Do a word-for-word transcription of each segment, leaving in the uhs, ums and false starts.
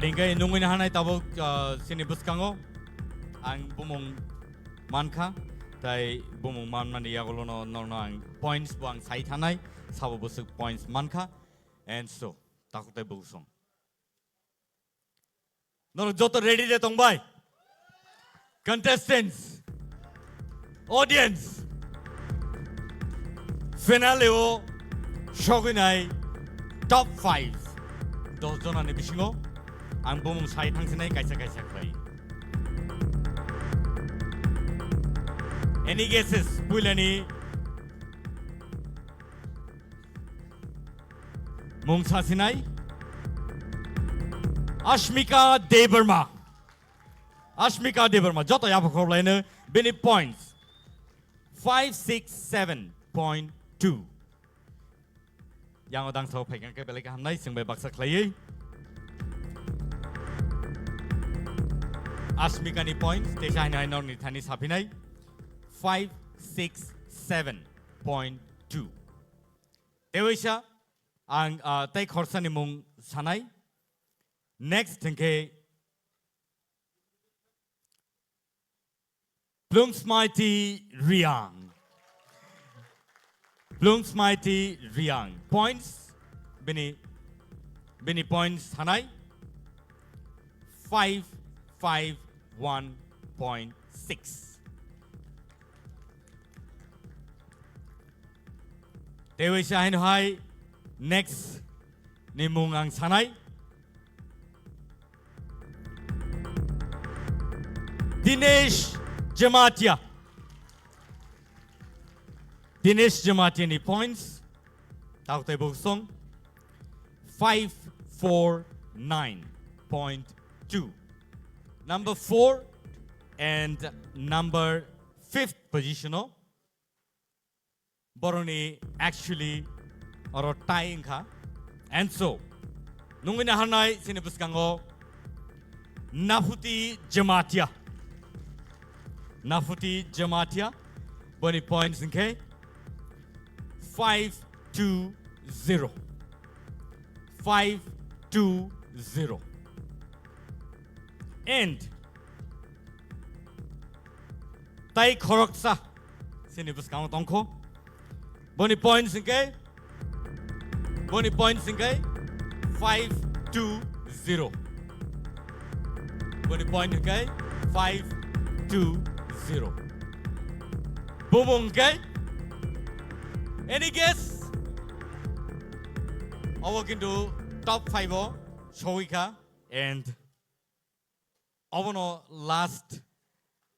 Hingke nungwi nahanai tabuk, ah, chini bwskango ang bumung mankha, tai bumung manmani yagulono norno ang points bo ang sai thanai, sabo bwswk points mankha, and so, takhuk tai bwswng. Norok joto ready de tongbai? Contestants, audience, finale o sogwinai top five, dos jonani bisingo ang bumung sai thangsinai kaisa kaisa khlai. Any guesses? Puilani mung sasinai Ashmika Debbarma. Ashmika Debbarma, joto yapha khorlaino bini points five six seven point two. Yango dangsa o phaikang khe belai khe hamnai, chwng bai baksa khlaiwi. Ashmika ni points, teisa haino haino ni thani saphinai five six seven point two. Tewaisa ang, ah, tei khorsa ni mung sanai. Next hwnkhe Plungsmaiti Riang. Plungsmaiti Riang. Points, bini, bini points thanai five five one point six. Tewaisa haino hai next ni mung ang sanai. Dinesh Jamatia. Dinesh Jamatia ni points. Takhuk tai bwswng five four nine point two. Number four and number fifth position o boroni actually oro tie wngkha. And so, nungwi naharnai chini bwskango Naphuti Jamatia. Naphuti Jamatia, boni points hwnkhe five two zero. Five two zero. And tai khoroksa chini bwskango tongkho. Boni points hwnkhe, boni points hwnkhe five two zero. Boni point hwnkhe five two zero. Bumung hwnkhe, any guess? Obo kintu top five o sogwi kha and obono last,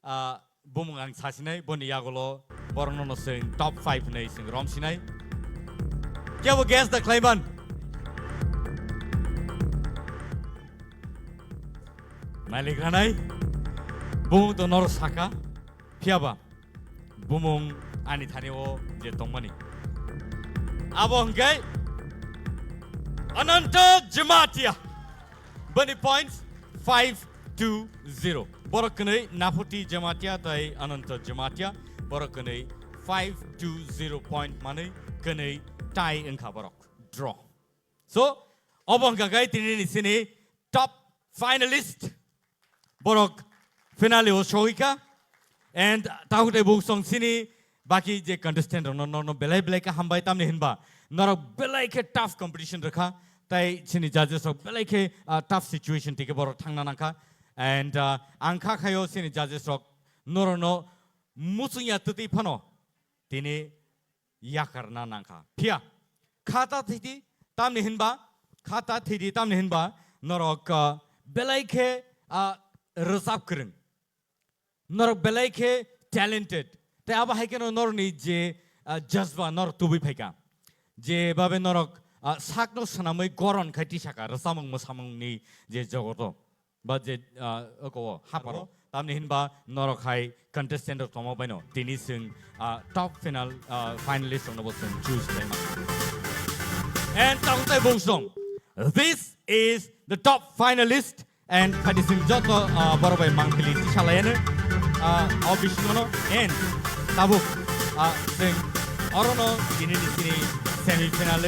ah, bumung ang sasinai, boni yagulo borokno no chwng top five hinwi chwng romsinai. Kebo guess da khlaiman? Malik ranai, bumung to noro saka, phiyaba bumung ani thani o je tongmani. Abo hwnkhe Ananta Jamatia. Boni points five two zero. Borok kwnwi Naphuti Jamatia tai Ananta Jamatia. Borok kwnwi five two zero point manwi kwnwi tie wngkha borok. Draw. So, obo hwnkha khe tini ni sini top finalist. Borok finale o sogwi kha. And takhuk tai bwswng sini baki je contestant rokno norno belai belai khe hambai, tamni hinba norok belai khe tough competition rwkha. Tai chini judges rok belai khe, ah, tough situation tike borok thangna nangkha. And, ah, ang kha khaio chini judges rok norokno muchungya twtwi phano tini yakarna nangkha. Phiya, kha ta thidi, tamni hinba, kha ta thidi, tamni hinba, norok, ah, belai khe, ah, rwchap kwrwng. Norok belai khe talented. Tei abo hai kheno norokni je, ah, jazba norok tubui phaikha. Je babe norok, ah, sakno swnamwi goron khai tisaka rwchapmung mwsamungni je jogoto. Ba je, ah, oko o haparo. Tamni hinba norok hai contestant rok tongma baino tini chwng, ah, top final, ah, finalist rokno bo chwng choose khlaima. And takhuk tai bungsong. This is the top finalist and phaidi chwng joto, ah, borok bai mangpili tisalayano, ah, o bisingono and tabuk, ah, chwng orono tini ni sini semi final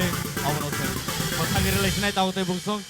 obono chwng kothangni relai sinai takhuk tai bungsong.